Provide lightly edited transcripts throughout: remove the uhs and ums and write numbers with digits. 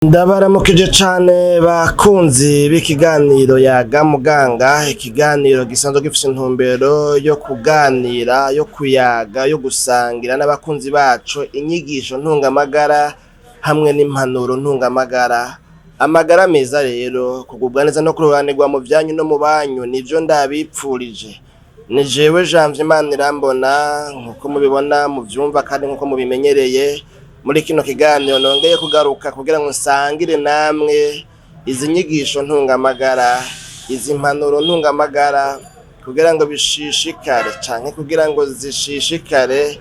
Ndabaramukije cane bakunzi b'ikiganiro Yaga Muganga, ikiganiro gisanzwe gifise intumbero yo kuganira, yo kuyaga, yo gusangira n'abakunzi bacu inyigisho ntungamagara hamwe n'impanuro ntungamagara. Amagara meza rero, kugubwa neza no kuroranirwa mu vyanyu no mu banyu nivyo ndabipfurije. Ni jewe Janvier Manirambona, nkuko mubibona muvyumva kandi nkuko mubimenyereye, muri kino kiganiro nongeye kugaruka kugira ngo nsangire namwe izi nyigisho ntungamagara, izi mpanuro ntungamagara, kugira ngo bishishikare canke kugira ngo zishishikare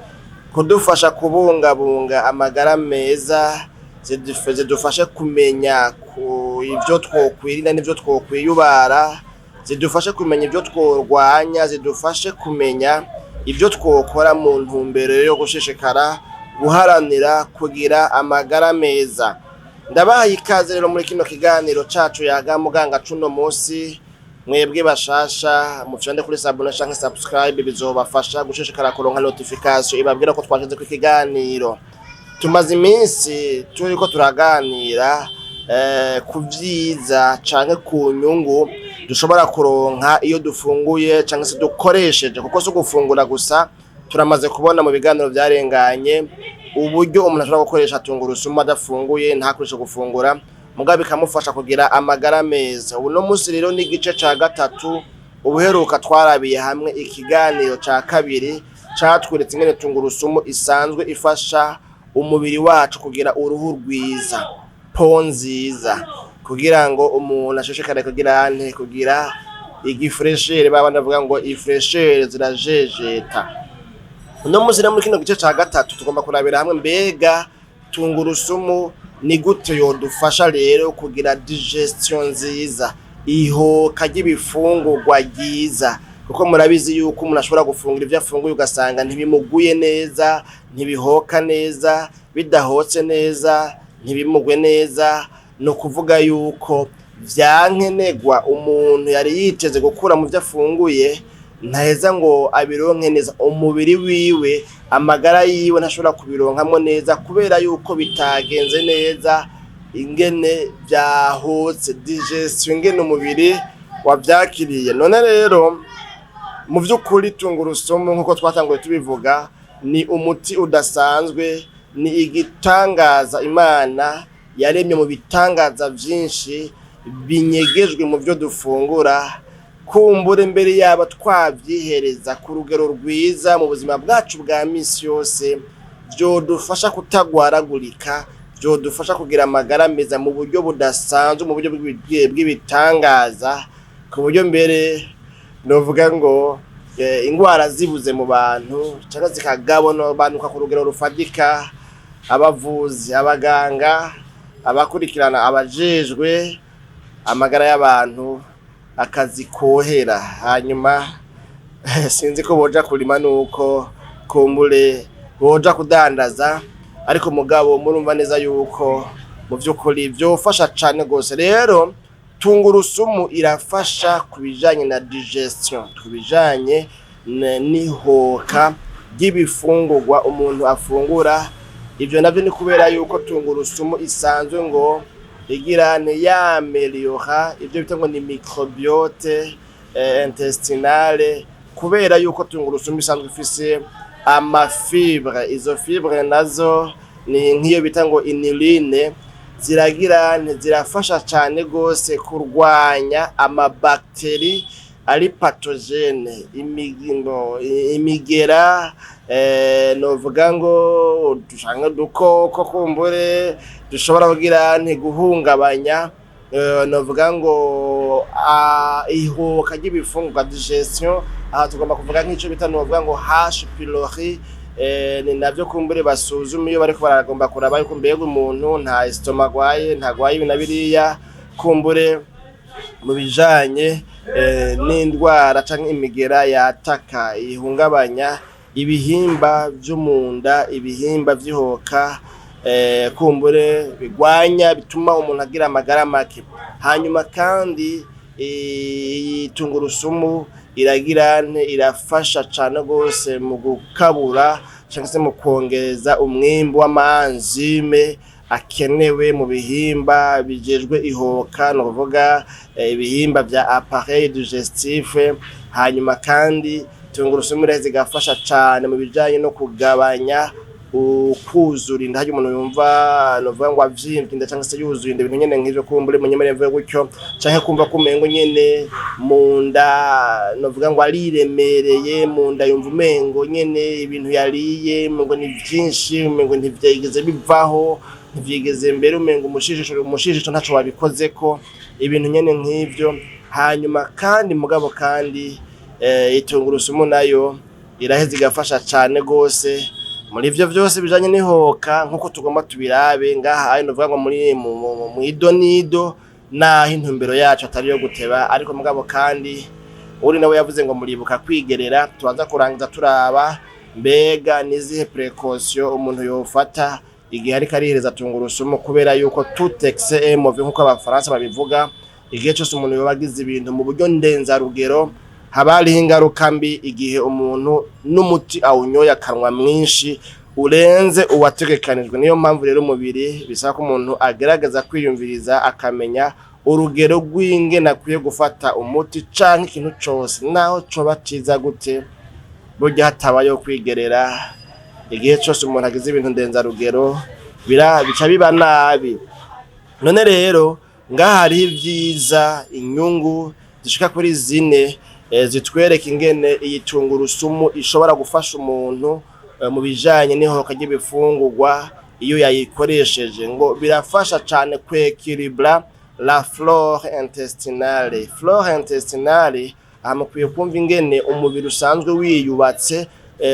kudufasha kubungabunga amagara meza, zidufashe kumenya ku ivyo twokwirinda n'ivyo twokwiyubara, zidufashe kumenya ivyo tworwanya, zidufashe kumenya ivyo twokora mu ntumbero yo gushishikara guharanira kugira amagara meza. Ndabahaye ikaze rero muri kino kiganiro cacu Yaga Muganga cuno musi. Mwebwe bashasha, mufyonde kuri s'abonner canke subscribe, bizobafasha gushishikara kuronka notification ibabwira ko twashizeko ikiganiro. Tumaze iminsi turiko turaganira ku vyiza canke ku nyungu dushobora kuronka iyo dufunguye canke se dukoresheje, kuko si ugufungura gusa. Turamaze kubona mu biganiro vyarenganye uburyo umuntu ashobora gukoresha tungurusumu adafunguye, ntakoreshe gufungura, mugabo bikamufasha kugira amagara meza. Uno musi rero ni igice ca gatatu. Ubuheruka twarabiye hamwe ikiganiro ca kabiri catweretse ingene tungurusumu isanzwe ifasha umubiri wacu kugira uruhu rwiza, peau nziza, kugira ngo umuntu ashishikare kugira ante kugira igifraîcheur, babandi bavuga ngo ifraîcheur zirajejeta. Uno musi rero, muri kino gice ca gatatu, tugomba kurabira hamwe mbega tungurusumu ni gute yodufasha rero kugira digestion nziza, ihoka ry'ibifungurwa ryiza, kuko murabizi yuko umuntu ashobora gufungura ivyo afunguye ugasanga ntibimuguye neza, ntibihoka neza. Bidahotse neza, ntibimugwe neza, ni ukuvuga yuko vyankenerwa umuntu yari yiteze gukura mu vyo afunguye ntaheza ngo abironke neza. Umubiri wiwe, amagara yiwe ntashobora kubironkamwo neza kubera yuko bitagenze neza ingene vyahotse, digestion, ingene umubiri wavyakiriye. None rero mu vy'ukuri tungurusumu, nk'uko twatanguye tubivuga, ni umuti udasanzwe, ni igitangaza Imana yaremye mu bitangaza vyinshi binyegejwe mu vyo dufungura. Kumbure mbere yaba twavyihereza ku rugero rwiza mu buzima bwacu bwa misi yose, vyodufasha kutagwaragurika, vyodufasha kugira amagara meza mu buryo budasanzwe, mu buryo bw'ibitangaza, ku buryo mbere novuga ngo ingwara zibuze mu bantu canke zikagabanuka ku rugero rufadika, abavuzi, abaganga, abakurikirana, abajejwe amagara y'abantu, akazi kohera. Hanyuma sinzi ko boja kurima, nuko kumbure boja kudandaza, ariko mugabo murumva neza yuko mu vy'ukuri vyofasha cane gose. Rero tungurusumu irafasha ku bijanye na digestion, ku bijanye n'ihoka ry'ibifungurwa umuntu afungura. Ivyo navyo ni kubera yuko tungurusumu isanzwe ngo igira yaméliora ivyo bita ngo ni microbiote intestinale, kubera yuko tungurusumu isanzwe ifise amafibres. Izo fibres nazo ni nk'iyo bita ngo inuline, ziragira zirafasha cane gose kurwanya amabactéries ari pathogènes, imigera, novuga ngo canke udukoko kumbure dushobora kugira guhungabanya, novuga ngo ihoka ry'ibifungurwa, digestion. Aha tugomba kuvuga nk'ico bita, novuga ngo H pylori. Ni navyo kumbure basuzuma iyo bariko baragomba kuraba yuko mbega umuntu nta estomac agwaye, ntagwaye ibi na biriya, kumbure mu bijanye n'indwara canke imigera yataka ihungabanya ibihimba vyo munda, ibihimba vy'ihoka, kumbure bigwanya, bituma umuntu agira amagara make. Hanyuma kandi iyi tungurusumu iragira nte irafasha cane gose mu gukabura canke se mu kwongereza umwimbu w'amaenzymes. akenewe mu bihimba bijejwe ihoka, ni ukuvuga ibihimba vya appareil digestif. Hanyuma kandi tungurusumu iraheza igafasha cane mu bijanye no kugabanya ukuzura inda. Harya umuntu yumva, novuga ngo avyimvye inda canke se yuzuye inda, ibintu nyene nk'ivyo, kumbure munyemere mvuge gutyo, canke kumva ko umengo nyene mu nda, novuga ngo ariremereye mu nda, yumva umengo nyene ibintu yariye umengo ni vyinshi, umengo ntivyigeze bivaho, ntivyigeze mbere, umengo umushishisho ntaco wabikozeko, ibintu nyene nk'ivyo. Hanyuma kandi mugabo kandi itungurusumu nayo iraheza igafasha cane gose muri ivyo vyose bijanye n'ihoka, nk'uko tugomba tubirabe ngaha. Ari novuga ngo muri mw'idonido, naho intumbero yacu atari iyo guteba, ariko mugabo kandi uri nawe yavuze ngo muribuka kwigerera. Turaza kurangiza turaba mbega nizihe précaution umuntu yofata igihe ariko arihereza tungurusumu, kubera yuko tout excès est mauvais, nk'uko Abafaransa babivuga. Igihe cyose umuntu yoba agize ibintu mu buryo ndenzarugero, haba hariho ingaruka mbi. Igihe umuntu n'umuti awunyoye akanwa mwinshi urenze uwategekanijwe, niyo mpamvu rero umubiri bisaba ko umuntu agerageza kwiyumviriza, akamenya urugero rw'ingene akwiye gufata umuti canke ikintu cose, naho coba ciza gute. Burya hatabayeho kwigerera, igihe cose umuntu agize ibintu ndenzarugero bica biba nabi. None rero ngaha hariho ivyiza, inyungu zishika kuri 4 zitwereka ingene iyi tungurusumu ishobora gufasha umuntu mu bijanye n'ihohoka ry'ibifungurwa iyo yayikoresheje. Ngo birafasha cane kwéquilibra la flore intestinale. Flore intestinale, aha mukwiye kumva ingene umubiri usanzwe wiyubatse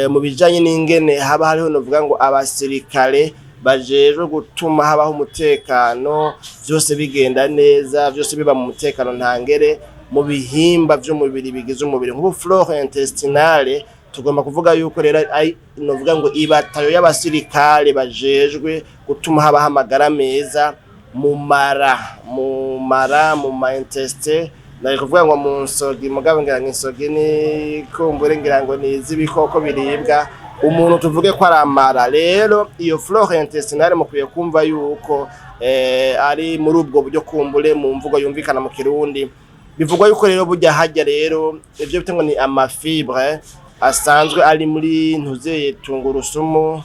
mu bijanye n'ingene haba hariho, novuga ngo abasirikare bajejwe gutuma habaho umutekano, vyose bigenda neza, vyose biba mu mutekano ntangere mu bihimba vy'umubiri bigize umubiri. Nk'ubu flore intestinale tugomba kuvuga yuko rero ari, novuga ngo ibatayo y'abasirikare bajejwe gutuma habaho amagara meza mu mara, mu ma intestins. Nari kuvuga ngo mu nsogi, mugabo ngira ngo insogi ni kumbure ngira ngo ni iz'ibikoko biribwa. Umuntu tuvuge ko ari amara. Rero iyo flore intestinale mukwiye kumva yuko ari muri ubwo buryo, kumbure mu mvugo yumvikana mu Kirundi. Bivugwa yuko rero burya hajya rero ivyo bita ngo ni ama fibre asanzwe ari muri ntuzeye tungurusumu,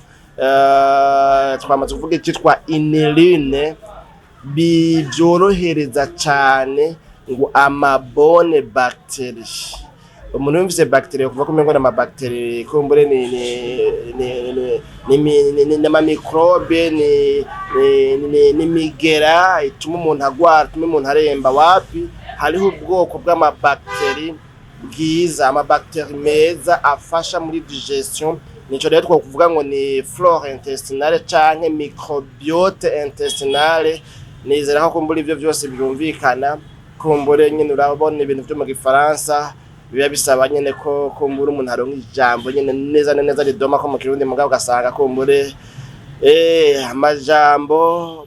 twamaze kuvuga icitwa inuline, bivyorohereza cane ngo ama bonnes bactéries. Umuntu yumvise bactérie, kuva ko umengo n'ama bactéries kumbure ni ama microbe, ni migera ituma umuntu agwara, ituma umuntu aremba. Wapi, hariho ubwoko bw'ama bactéries bwiza, ama bactéries meza afasha muri digestion. Nico rero twokuvuga ngo ni flore intestinale canke microbiote intestinale. Nizera ko kumbura ivyo vyose byumvikana. Kumbure nyene urabona ibintu vyo mu Gifaransa biba bisaba nyene ko kumbura umuntu aronka ijambo nyene neza na neza ridoma ko mu Kirundi, mugabo ugasanga kumbure amajambo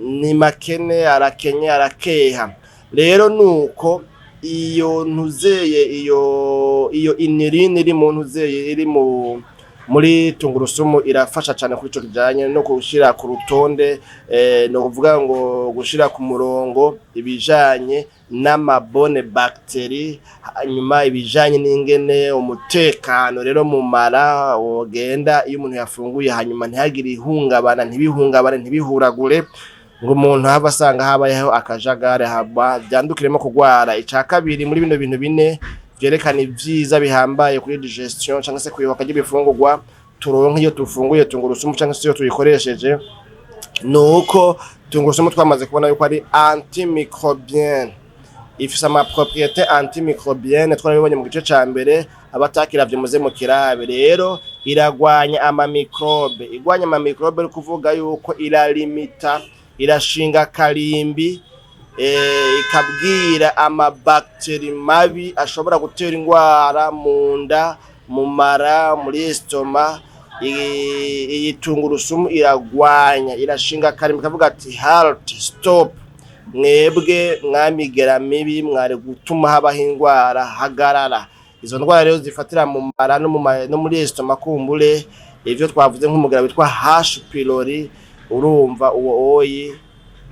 ni makene, arakenye, arakeha. Rero nuko iyo ntuzeye, iyo inuline iri mu ntuzeye, iri muri tungurusumu, irafasha cane kuri ico kijanye no gushira ku rutonde, no kuvuga ngo gushira ku murongo ibijanye n'ama bonnes bactéries. Hanyuma ibijanye n'ingene umutekano rero mu mara wogenda iyo umuntu yafunguye, hanyuma ntihagire ihungabana, ntibihungabane, ntibihuragure, ngo umuntu have asanga habayeho akajagari, haba vyandukiremo kugwara. Ica kabiri muri bino bintu bine vyerekana ivyiza bihambaye kuri digestion canke se kwihoka ry'ibifungurwa turonka iyo tufunguye tungurusumu canke se iyo tuyikoresheje, nuko tungurusumu twamaze kubona yuko ari antimicrobienne, ifise ama propriété antimicrobienne. Twarabibonye mu gice ca mbere, abatakiravye muze mu kirabe. Rero iragwanya ama microbe. Igwanya ama microbe ari kuvuga yuko iralimita, irashinga karimbi, ikabwira ama bactéries mabi ashobora gutera ingwara mu nda, mu mara, muri estomac. Iyi tungurusumu iragwanya, irashinga karimbi, ikavuga ati: "Halt, stop, mwebwe mwamigera mibi mwari gutuma habaho ingwara, hagarara." Izo ndwara rero zifatira mu mara no muri estomac, kumbure ivyo twavuze nk'umugera witwa H pylori. Urumva uwo oyi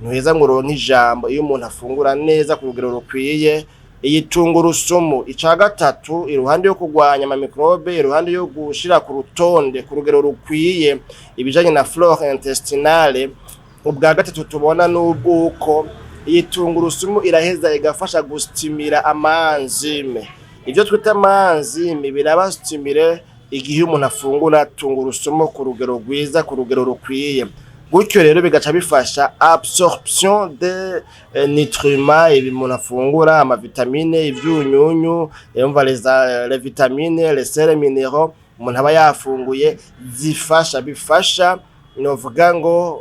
ntuheza ngo uronke ijambo iyo umuntu afungura neza ku rugero rukwiye iyi tungurusumu. Ica gatatu, iruhande yo kurwanya amamikrobe, iruhande yo gushira ku rutonde ku rugero rukwiye ibijanye na flore intestinale, ubwa gatatu tubona n'ubwuko iyi tungurusumu iraheza igafasha gustimira ama enzyme. Ivyo twita ama enzyme biraba stimulé igihe umuntu afungura tungurusumu ku rugero rwiza, ku rugero rukwiye. Gutyo rero bigaca bifasha absorption de nutriments, ibi umuntu afungura, amavitamine, ivyunyunyu, umva les vitamines, les sels minéraux umuntu aba yafunguye, zifasha, bifasha novuga ngo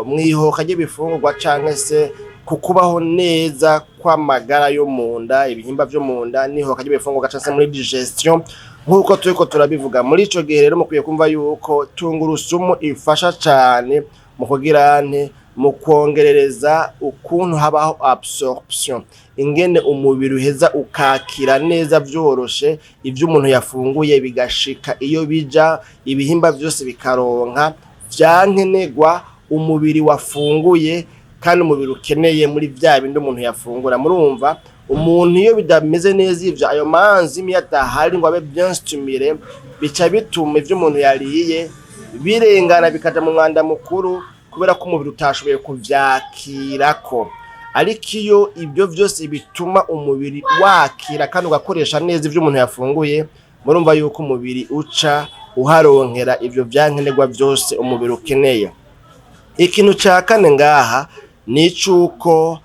mwihoka ry'ibifungurwa canke se kukubaho neza kw'amagara yo munda, ibihimba vyo munda n'ihoka ry'ibifungurwa canke se muri digestion, nk'uko turiko turabivuga. Muri ico gihe rero mukwiye kumva yuko tungurusumu ifasha cane mu kugira nte, mu kwongerereza ukuntu habaho absorption, ingene umubiri uheza ukakira neza vyoroshe ivyo umuntu yafunguye, bigashika iyo bija, ibihimba vyose bikaronka vyankenerwa umubiri wafunguye kandi umubiri ukeneye muri vya bindi umuntu yafungura. Murumva umuntu iyo bidameze neza ivyo, ayo ma enzyme iyo adahari ngo abe bien stimulé, bica bituma ivyo umuntu yariye birengana bikaja mu mwanda mukuru, kubera ko umubiri utashoboye kuvyakirako. Ariko iyo ibyo vyose bituma umubiri wakira kandi ugakoresha neza ivyo umuntu yafunguye, murumva yuko umubiri uca uharonkera ivyo vyankenerwa vyose umubiri ukeneye. Ikintu ca kane ngaha ni icuko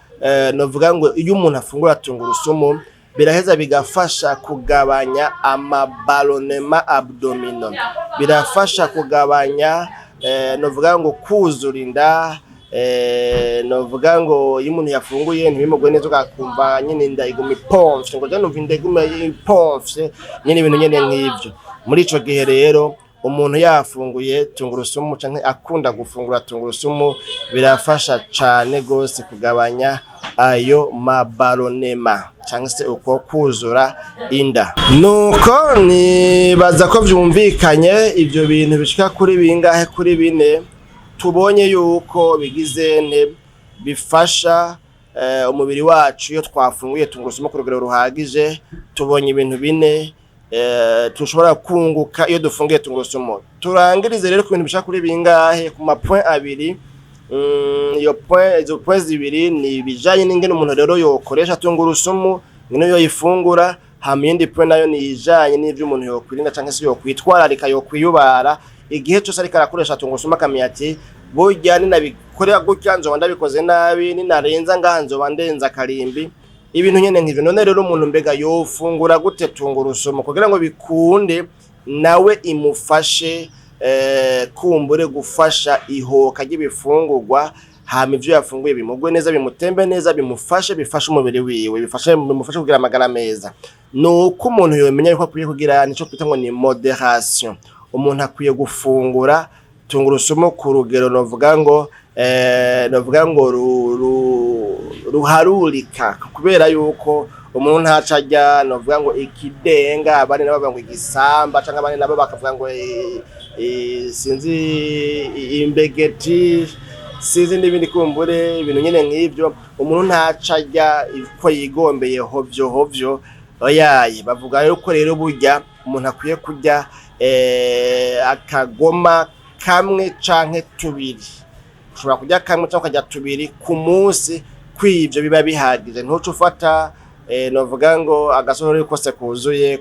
novuga ngo iyo umuntu afungura tungurusumu biraheza bigafasha kugabanya ama ballonnements abdominaux, birafasha kugabanya novuga ngo kuzura inda. Novuga ngo iyo umuntu yafunguye ntibimugwe neza, ugakumva nyene inda iguma ipomfye, ngo je numva inda iguma ipomfye nyene, ibintu nyene nk'ivyo. Muri ico gihe rero umuntu yafunguye tungurusumu canke akunda gufungura tungurusumu, birafasha cane gose kugabanya ayo ma ballonnements canke se uko kuzura inda. Nuko nibaza ko vyumvikanye ivyo bintu bishika kuri bingahe, kuri bine, tubonye yuko bigize nte, bifasha umubiri wacu iyo twafunguye tungurusumu ku rugero ruhagije. Tubonye ibintu bine tushobora kunguka iyo dufunguye tungurusumu. Turangirize rero ku bintu bishika kuri bingahe, ku ma point abiri. Iyo point, izo point zibiri ni ibijanye n'ingene umuntu rero yokoresha tungurusumu, ingene yoyifungura. Hama iyindi point nayo ni ijanye n'ivyo umuntu yokwirinda canke se yokwitwararika, yokwiyubara igihe cose ariko arakoresha tungurusumu, akamenya ati burya ninabikorera gutya nzoba ndabikoze nabi, ninarenza ngaha nzoba ndenza akarimbi, ibintu nyene nk'ivyo. None rero umuntu mbega yofungura gute tungurusumu kugira ngo bikunde nawe imufashe kumbure gufasha ihoka ry'ibifungurwa, hama ivyo yafunguye bimugwe neza, bimutembe neza, bimufashe, bifashe umubiri wiwe, bifashe, bimufashe kugira amagara meza? Nuko umuntu yomenya yuko akwiye kugira nico twita ngo ni modération. Umuntu akwiye gufungura tungurusumu ku rugero novuga ngo ruharurika, kubera yuko umuntu ntaca arya novuga ngo ikidenga, abandi nabo bavuga ngo igisamba, canke abandi nabo bakavuga ngo sinzi, imbegeti, sinzi n'ibindi, kumbure ibintu nyene nk'ivyo. Umuntu ntaca arya uko yigombeye hovyo hovyo, oyaye. Bavuga yuko rero burya umuntu akwiye kurya akagoma kamwe canke tubiri. Ushobora kurya kamwe canke ukarya tubiri ku munsi, kw'ivyo biba bihagije. Ntuce ufata novuga ngo agasorori kose kuzuye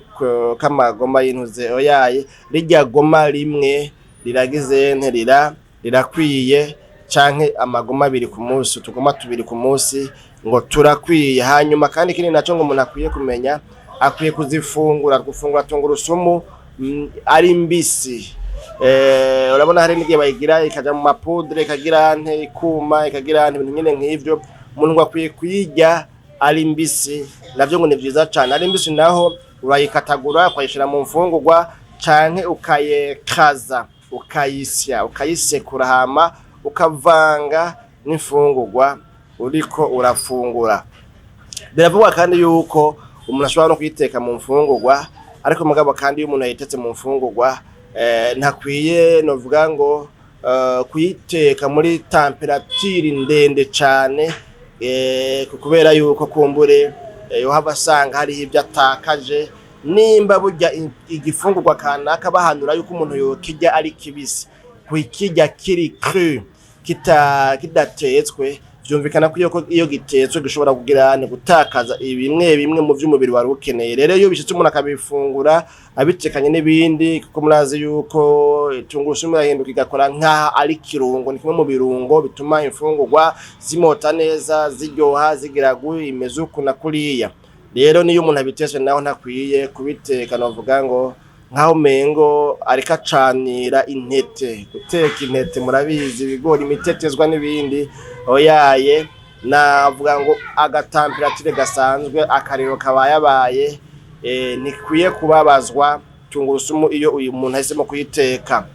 k'amagoma y'intuze, oyaye. Rirya goma rimwe riragize nte, rirakwiye, canke amagoma abiri ku munsi, utugoma tubiri ku munsi ngo turakwiye. Hanyuma kandi ikindi naco ngo umuntu akwiye kumenya, akwiye kuzifungura, gufungura tungurusumu ari mbisi. Urabona hari n'igihe bayigira ikaja mu ma poudre, ikagira nte, ikuma, ikagira nte, ibintu nyene nk'ivyo. Umuntu ngo akwiye kuyirya ari mbisi, navyo ngo ni vyiza cane. Ari mbisi naho urayikatagura ukayishira mu mfungurwa, canke ukayekaza, ukayisya, ukayisekura, hama ukavanga n'imfungurwa uriko urafungura. Biravugwa kandi yuko umuntu ashobora no kuyiteka mu mfungurwa, ariko mugabo kandi iyo umuntu yayitetse mu mfungurwa ntakwiye novuga ngo kuyiteka muri température ndende cane, kubera yuko kumbure yohava asanga hariho ivyo atakaje. Nimba burya igifungurwa kanaka bahanura yuko umuntu yokirya ari kibisi, kukirya kiri cru, kidatetswe, vyumvikana ko iyo gitetswe gishobora kugira ni gutakaza bimwe bimwe mu vy'umubiri wari ukeneye. Rero iyo bishitse umuntu akabifungura abitekanye n'ibindi, kuko murazi yuko tungurusumu irahinduka igakora nk'aho ari ikirungo, ni kimwe mu birungo bituma imfungurwa zimota neza, ziryoha, zigira imeze uku na kuriya. Rero niyo umuntu abitetse naho ntakwiye kubiteka novuga ngo nkaho umengo ariko acanira intete, guteka intete murabizi, ibigori, imitetezwa n'ibindi, oyaye. Navuga ngo aga température gasanzwe, akariro kabayabaye, ntikwiye kubabazwa tungurusumu iyo uyu muntu ahisemo kuyiteka.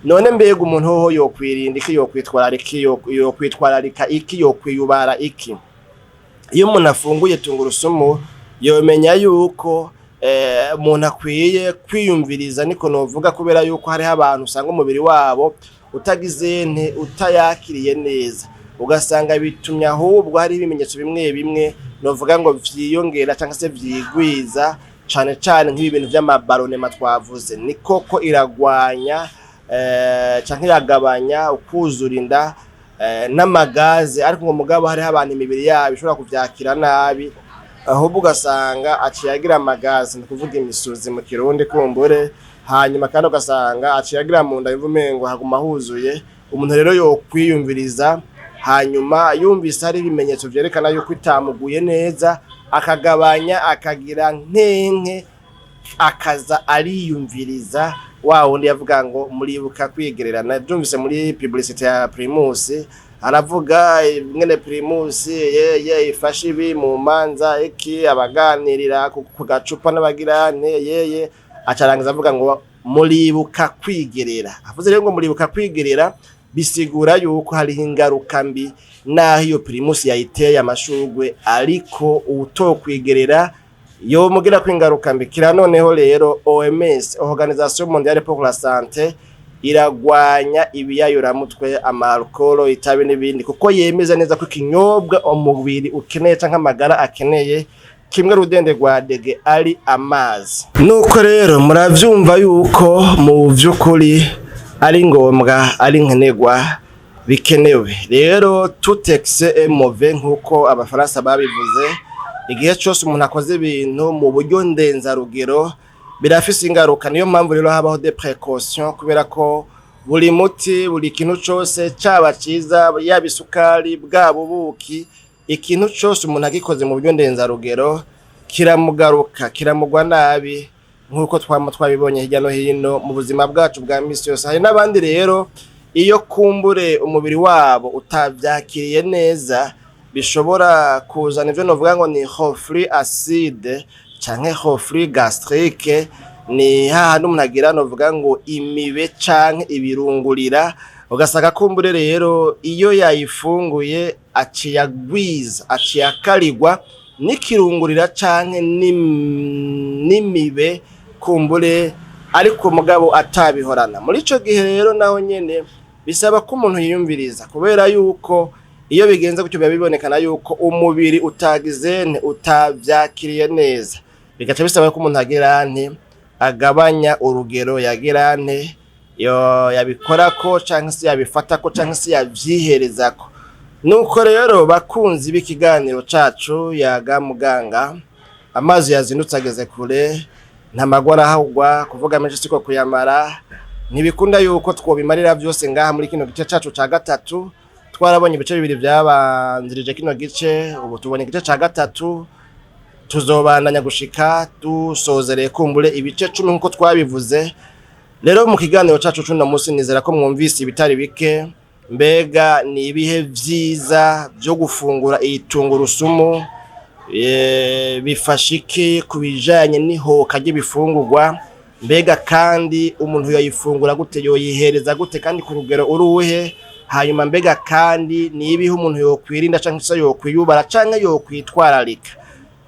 None mbega umuntu hoho yokwirinda iki, yokwitwararika iki, yokwiyubara iki iyo umuntu afunguye tungurusumu? Yomenya yuko umuntu akwiye kwiyumviriza, niko novuga, kubera yuko hariho abantu usanga umubiri wabo utagize nte, utayakiriye neza, ugasanga bitumye ahubwo hari ibimenyetso bimwe bimwe novuga ngo vyiyongera cyangwa se vyigwiza, cane cane nk'ibi bintu vy'amabaronema twavuze. Ni koko iragwanya canke iragabanya ukuzura inda n'amagaze, ariko ngo mugabo hariho abantu imibiri yabo ishobora kuvyakira nabi, ahubwo ugasanga aciye agira amagaze, ni kuvuga imisuzi mu Kirundi kumbure. Hanyuma kandi ugasanga aciye agira mu nda yumva umengo haguma huzuye. Umuntu rero yokwiyumviriza, hanyuma yumvise hari ibimenyetso vyerekana yuko itamuguye neza, akagabanya, akagira nkenke, akaza ariyumviriza. Wa wundi yavuga ngo muribuka kwigererana, byumvise muri publicité ya Primus, aravuga mwene Primus yeye ifashe ibi mu manza iki, abaganirira ku gacupa n'abagirane yeye, acarangiza avuga ngo muribuka kwigerera. Avuze rero ngo muribuka kwigerera, bisigura yuko hariho ingaruka mbi naho iyo Primus yayiteye amashurwe, ariko uwutokwigerera yomugira ko ingaruka mbi. Kira noneho rero OMS, Organisation Mondiale pour la Santé, iragwanya ibiyayuramutwe, ama alcool, itabi n'ibindi, kuko yemeza neza ko ikinyobwa umubiri ukeneye canke amagara akeneye kimwe rudende rwa dege ari amazi. Nuko rero muravyumva yuko mu vy'ukuri ari ngombwa, ari nkenerwa, bikenewe. Rero tout excès est mauvais, nkuko Abafaransa babivuze. Igihe cyose umuntu akoze ibintu mu buryo ndenzarugero birafise ingaruka. Niyo mpamvu rero habaho des précautions, kubera ko buri muti, buri kintu cose, caba ciza, yaba isukari, bwaba ubuki, ikintu cose umuntu agikoze mu buryo ndenzarugero kiramugaruka, kiramugwa nabi, nk'uko twama twabibonye hirya no hino mu buzima bwacu bwa misi yose. Hari n'abandi rero iyo kumbure umubiri wabo utavyakiriye neza, bishobora kuzana ivyo novuga ngo ni reflux acide canke reflux gastrique. Ni hahandi umuntu agira novuga ngo imibe canke ibirungurira, ugasanga kumbure rero iyo yayifunguye aciye agwiza, aciye akarigwa n'ikirungurira canke n'imibe kumbure, ariko mugabo atabihorana. Muri ico gihe rero naho nyene bisaba ko umuntu yiyumviriza, kubera yuko iyo bigenze gutyo biba bibonekana yuko umubiri utagize nte, utavyakiriye neza, bigaca bisaba ko umuntu agira nte, agabanya urugero yagira nte, yo yabikorako canke se yabifatako canke se yavyiherezako. Nuko rero bakunzi b'ikiganiro cacu Yaga Muganga, amazi yazindutse ageze kure, nta magwa arahugwa, kuvuga menshi siko kuyamara. Ntibikunda yuko twobimarira vyose ngaha muri kino gice cacu ca gatatu. Twarabonye ibice bibiri vyabanzirije kino gice, ubu tubonye igice ca gatatu. Tuzobandanya gushika dusozereye kumbure ibice 10 nkuko twabivuze. Rero mu kiganiro cacu c'uno musi nizera ko mwumvise ibitari bike. Mbega ni ibihe vyiza vyo gufungura iyi tungurusumu? Bifasha iki ku bijanye n'ihoka ry'ibifungurwa? Mbega kandi umuntu yoyifungura gute, yoyihereza gute, kandi ku rugero uruhe? Hanyuma mbega kandi ni ibihe umuntu yokwirinda canke se yokwiyubara canke yokwitwararika?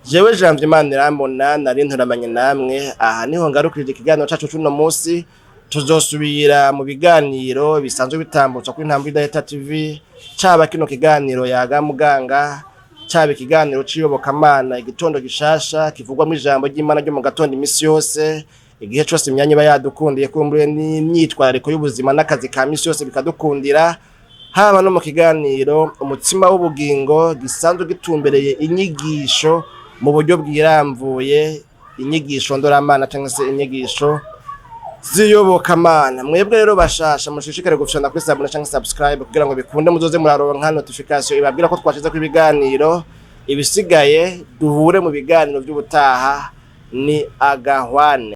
Jewe Janvier Manirambona nari nturamanye namwe, aha niho ngarukirije ikiganiro cacu c'uno musi. Tuzosubira mu biganiro bisanzwe bitambutswa kuri Intambwe Idahita TV, caba kino kiganiro Yaga Muganga, caba ikiganiro c'iyobokamana Igitondo Gishasha, kivugwamo ijambo ry'Imana ryo mu gatondo imisi yose, igihe cose imyanya iba yadukundiye, kumbure n'imyitwarariko y'ubuzima n'akazi ka misi yose bikadukundira, haba no mu kiganiro Umutsima w'Ubugingo, gisanzwe gitumbereye inyigisho mu buryo bwiramvuye, inyigisho ndoramana cyangwa se inyigisho z'iyobokamana. Mwebwe rero bashasha, mushishikare gufyonda kuri s'abonner cyangwa subscribe kugira ngo bikunde muzoze muraronka notification ibabwira ko twashizeko ibiganiro. Ibisigaye duhure mu biganiro by'ubutaha. Ni agahwane.